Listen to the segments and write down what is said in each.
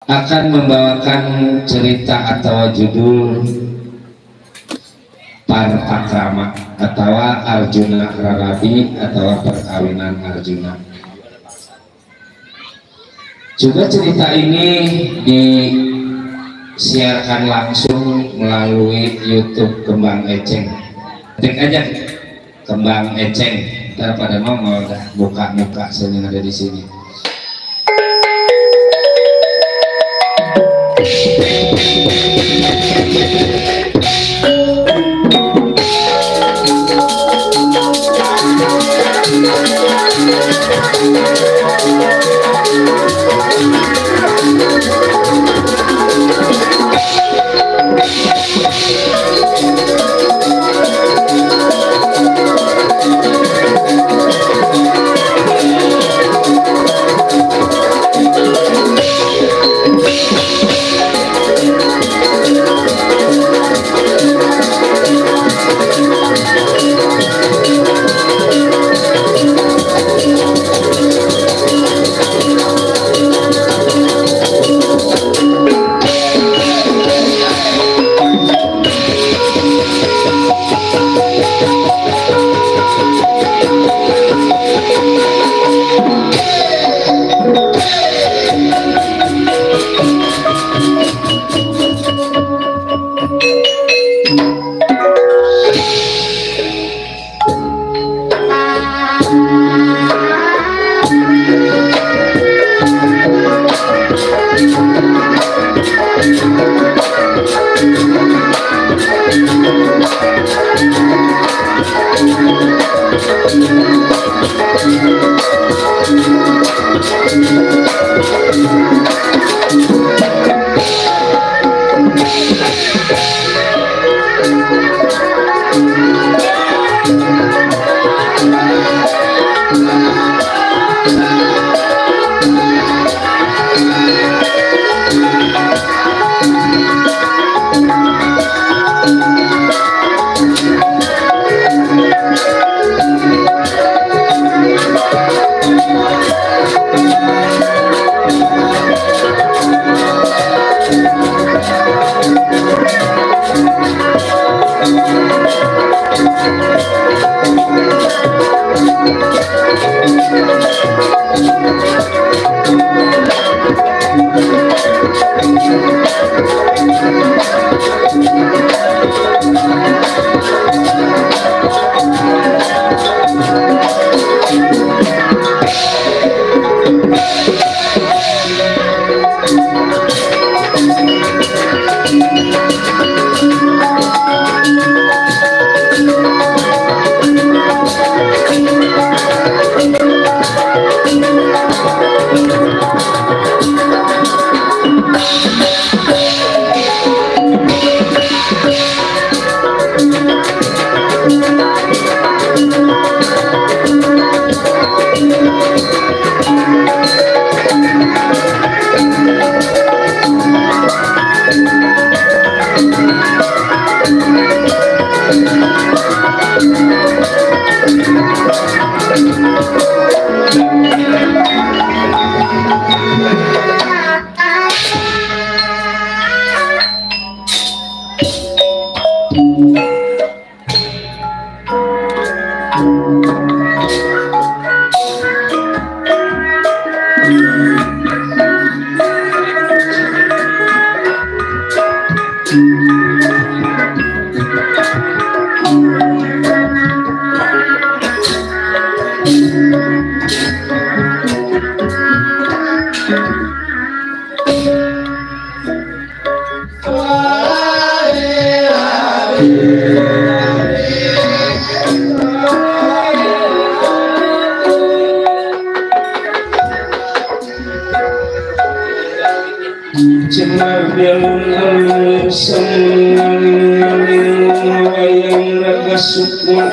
akan membawakan cerita atau judul Partakrama atau Arjuna Rarabi atau perkawinan Arjuna. Juga cerita ini disiarkan langsung melalui YouTube Kembang Eceng. Ketik aja Kembang Eceng, ntar pada nongol dah buka muka saya yang ada di sini.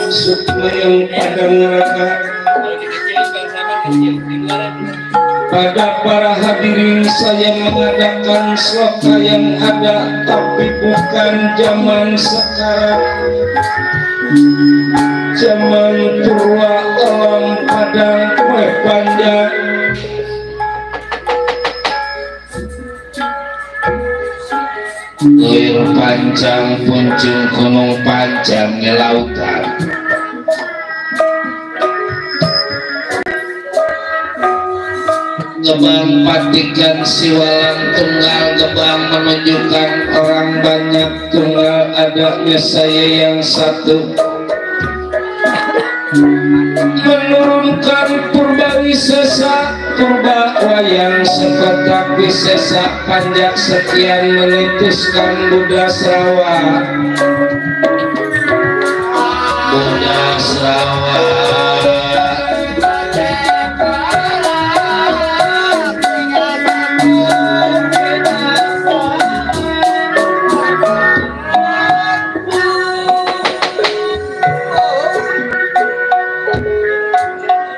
Sukma yang pada neraka pada para hadirin saya mengadakan sloka yang ada tapi bukan zaman sekarang, zaman purwa alam padang kue panjang Lir panjang puncung gunung panjang lautan. Gebang patikan siwalan tunggal, gebang menunjukkan orang banyak, tunggal adanya saya yang satu. Menurunkan purba wisesa, purba wayang sekotak wisesa, panjang sekian menituskan Buddha Sarawak. Buddha Sarawak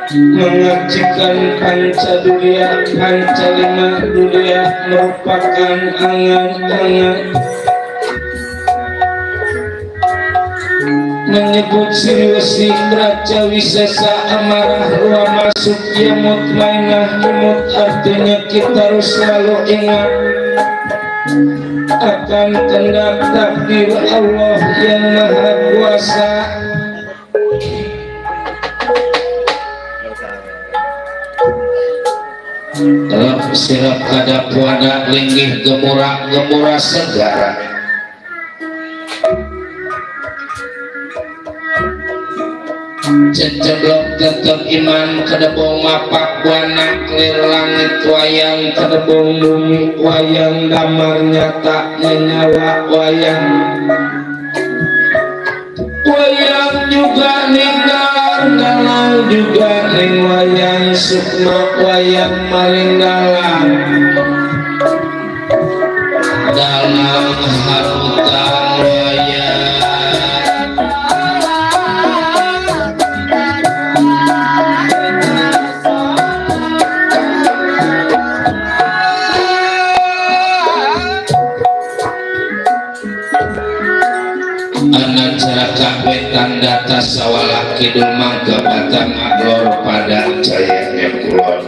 mengajikan pancadulia, pancalima dulia merupakan angan-angan, menyebut seriusi raja wisesa amarah ruang masuk ya mutmainah imut, artinya kita harus selalu ingat akan kehendak takdir Allah yang maha kuasa. Sirap kada puana linggih gemura segara. Ceceblok tetep iman kedebong mapak buana lir langit wayang kedebong bumi wayang damar nyata menyala wayang. Wayang juga ninggalan galau juga ning wayang sukma wayang malinggalan dalam harutan wayang. Anak ceraka wetan data sawala kidul mangga batang aglor pada jaya kulon.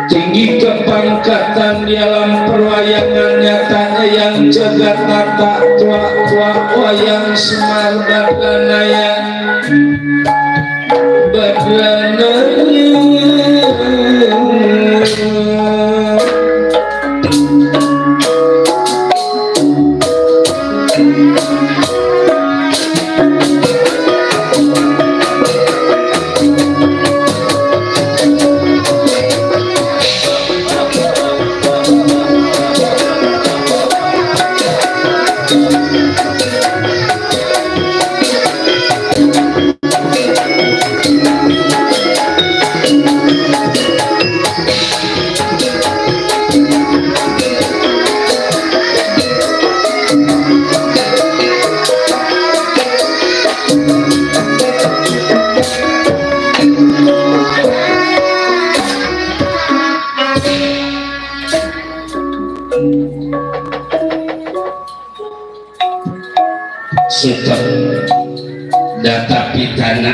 Tinggi kepangkatan di alam perwayangan nyatanya yang jagat tata tua-tua wayang semar badanaya super data pitana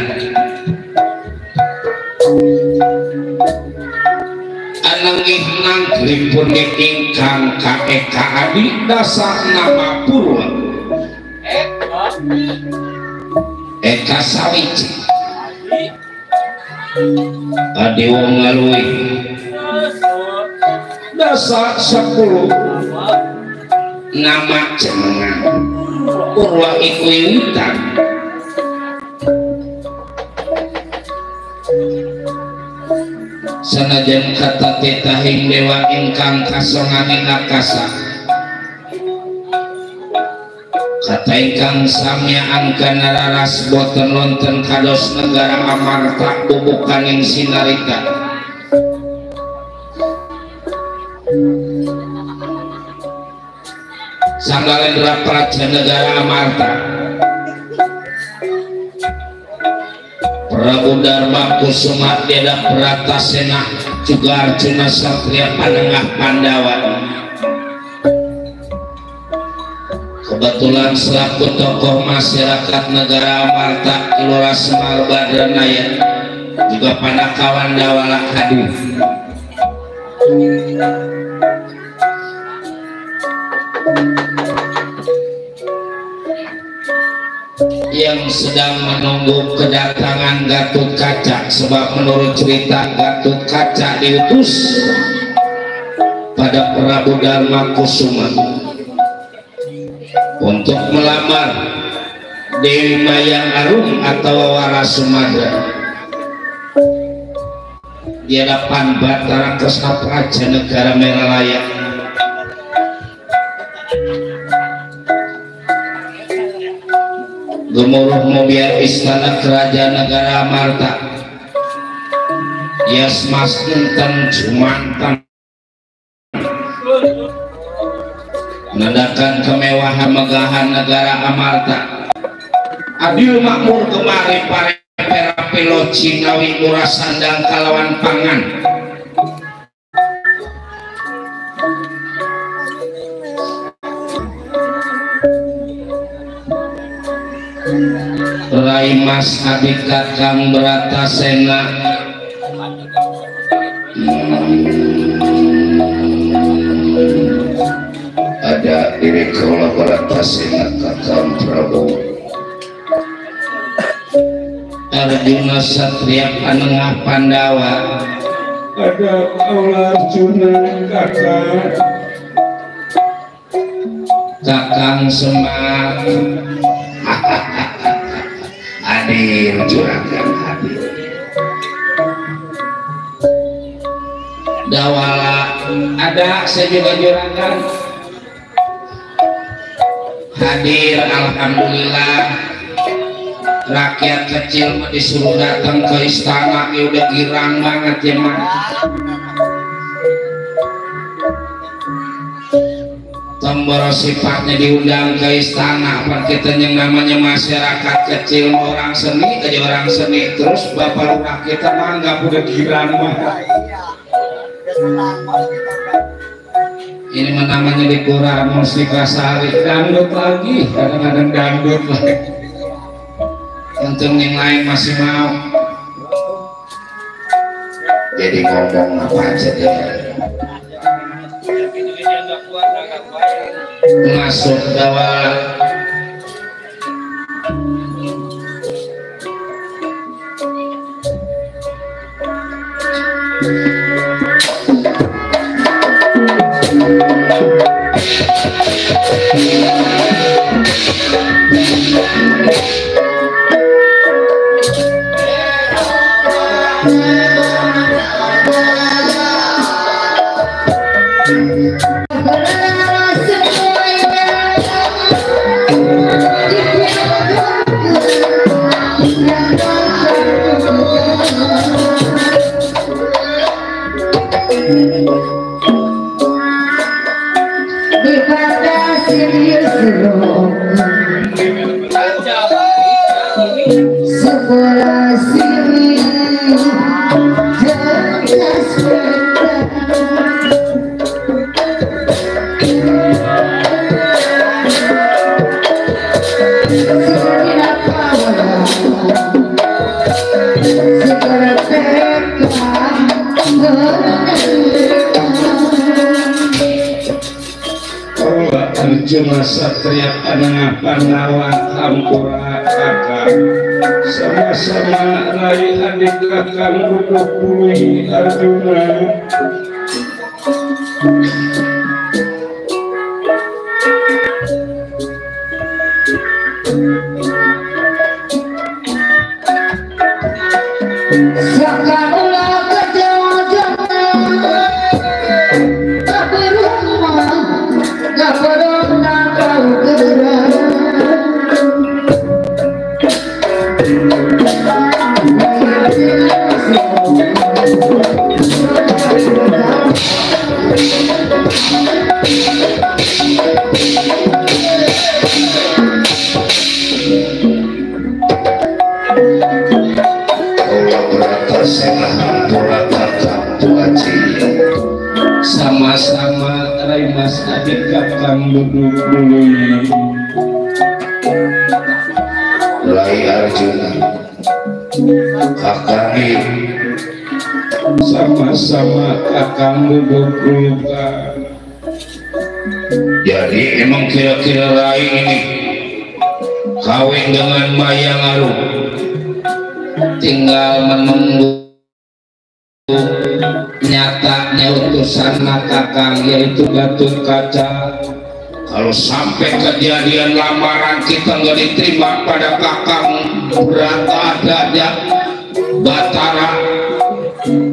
anangih nanggripun ingkang kaeka adi dasa nama purwa eka sawiji adi wong ngalui dasa 10 nama jenengan Purwa iku wiwitan sanajan kata tetahing dewa ingkang kasonganing akasa kata ingkang samyaan kana raras boten lonten kados negara amarta bubukaning sinarita. Sanggalendra Praja negara Amarta Prabu Dharma Kusuma Deda Pratasena juga Arjuna Satria Panengah Pandawa. Kebetulan selaku tokoh masyarakat negara Amarta Kilora Semar Badranaya juga Panakawan Dawala Hadir yang sedang menunggu kedatangan Gatut Kaca, sebab menurut cerita Gatut Kaca diutus pada Prabu Dharma Kusuma untuk melamar Dewi Mayang Arum atau Warasumadra di hadapan Batara Kresna Praja Negara Meralaya. Gemuruh mobil istana kerajaan negara Amarta, Yasmas enten Jumantan menandakan kemewahan megahan negara Amarta. Adil makmur kemari pare pelo Cinawi murah sandang kalawan pangan. Rai Mas adik kakang Bratasena ada diri kaula Bratasena kakang Prabu Arjuna Satria Panengah Pandawa ada kaula Arjuna kakang Semar hadir juragan hadir Dawala ada saya juga juragan hadir. Alhamdulillah rakyat kecil disuruh datang ke istana ya udah girang banget ya mah. Tombol sifatnya diundang ke istana apa kita yang namanya masyarakat kecil orang seni aja orang seni terus bapak lurah kita menganggap udah girang banget. Ini namanya dikurang musik Asari dangdut lagi kadang-kadang dangdut lagi. Untung yang lain masih mau jadi ngomong apa aja deh masuk Dawala. Arjuna Satria Panengah Pandawa Hampura kakang sama-sama Rai adik kakang duduk pulih Arjuna. Sama-sama Rai Mas adik kakang duduk dulu Rai Arjuna kakang sama-sama kakang bubukan. Jadi emang kira-kira lain ini kawin dengan Maya Ngaru, tinggal menunggu nyatanya utusan kakang yaitu Gatot Kaca. Kalau sampai kejadian lamaran kita nggak diterima pada kakang, berata adanya Batara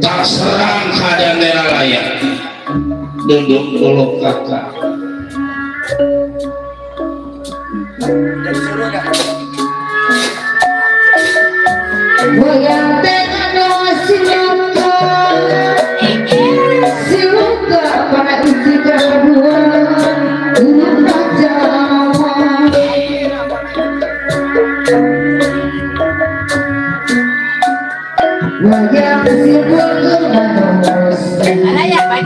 tak serang keadaan layak. Duduk dulu kakak. Wayang tekano siluka, siluka pada isi kedua rumah Jawa. Wayang siluka manos, ada ya Pak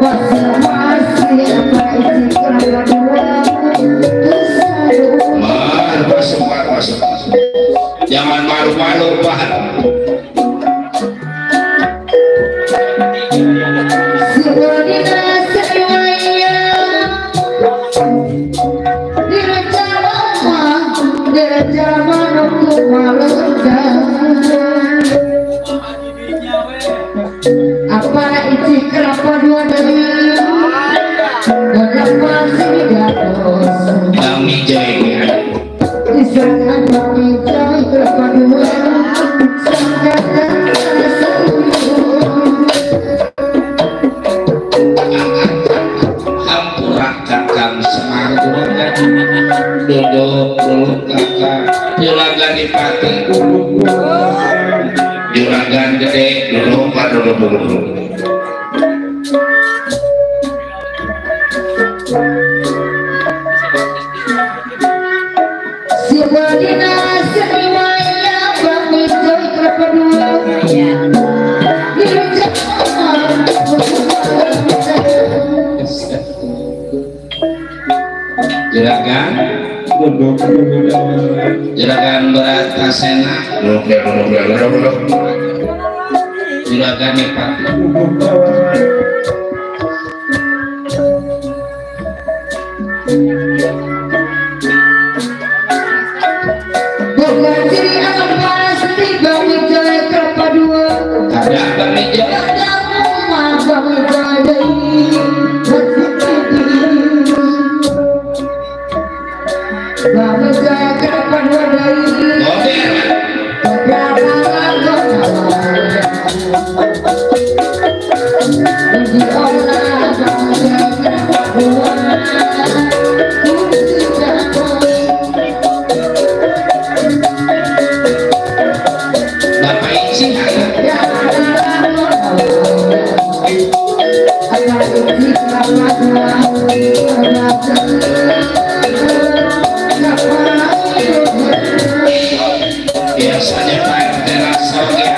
masih apa isi kedua. Masuk. Jangan malu-malu Pak. Apa isi kelapa dua dari kenapa sih gatos Kami jaya diserang kami jauh kelapa dua hampura kakang semanggungan. Duduk dulu kakak. Juragan Dipati, juragan gede duduk Pak, duduk. si wadina serimanya kami jauh kelapa dua Juragan duduk. Juragan Baratasena duduk. Juragan Dipati bukan diri apa seti kami jauh kelapa dua ada kami jaya. ada rumah kami jauh kami jauh kelapa dua dari Bapak izin biasanya Pak RT langsung ya.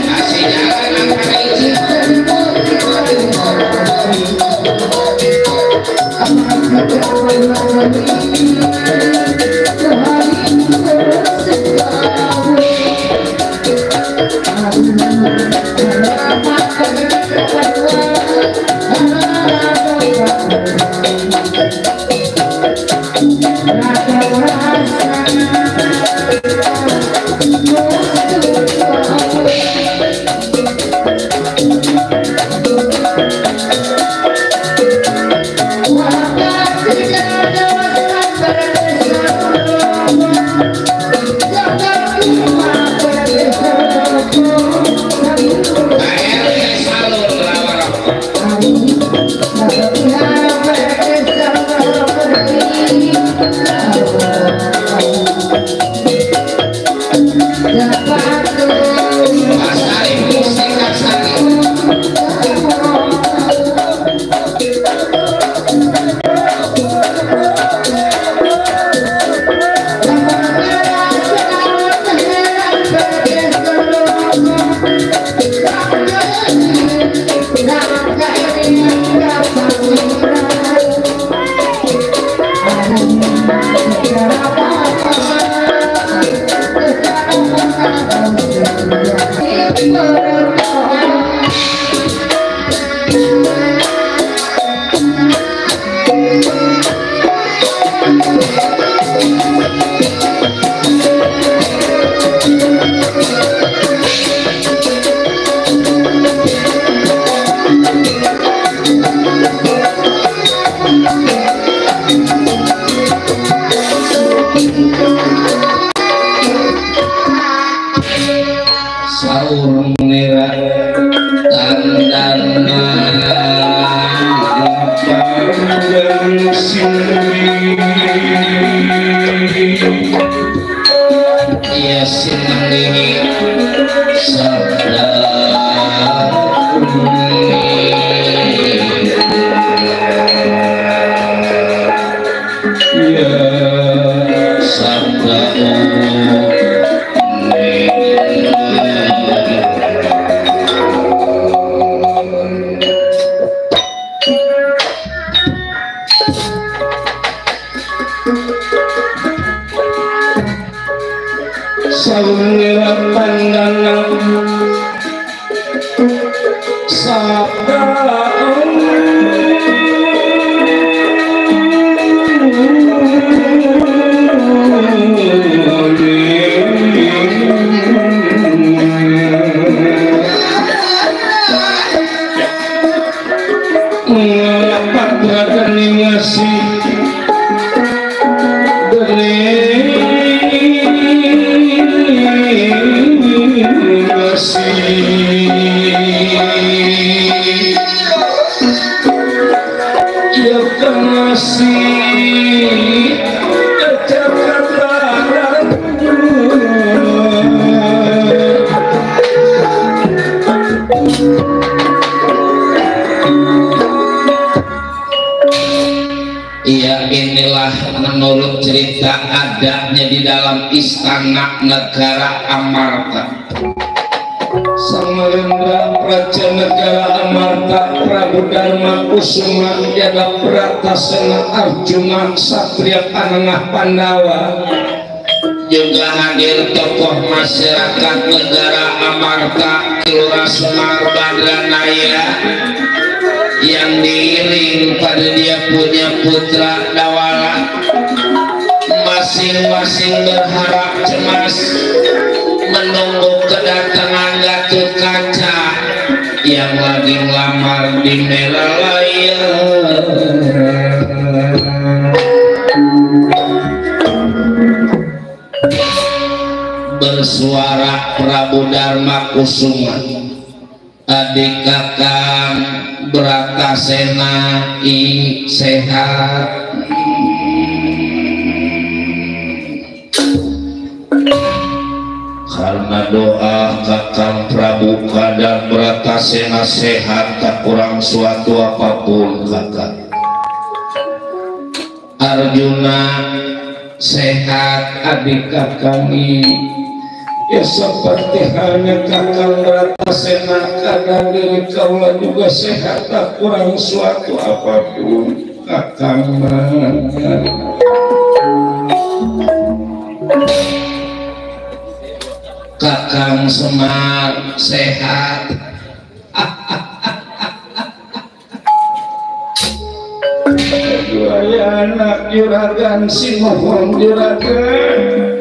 Kasih jalan Pak izin. aya sinang diri sabda ya sabda saungira pandangan sabda mengapa berani ngasih ya inilah menurut cerita adanya di dalam istana negara Amarta. Samarendra Praja Negara Amarta Prabu Dharma Kusuma Jaga Pratasena Arjuna Satria Panengah Pandawa juga hadir tokoh masyarakat negara Amarta Kelurahan Semar Badranaya yang diiring pada dia punya putra Dawala masing-masing berharap cemas menunggu kedatangan Gatot Kaca yang lagi melamar di Meralaya. Bersuara Prabu Dharma Kusuma, adik kakang Bratasena I sehat. Karena doa kakang Prabu Kadang Bratasena sehat tak kurang suatu apapun kakak. Arjuna sehat adik kakang ini ya seperti halnya kakang Bratasena kadang diri kaula juga sehat tak kurang suatu apapun kakang. Kakang Semar sehat. Dua anak juragan si mohon juragan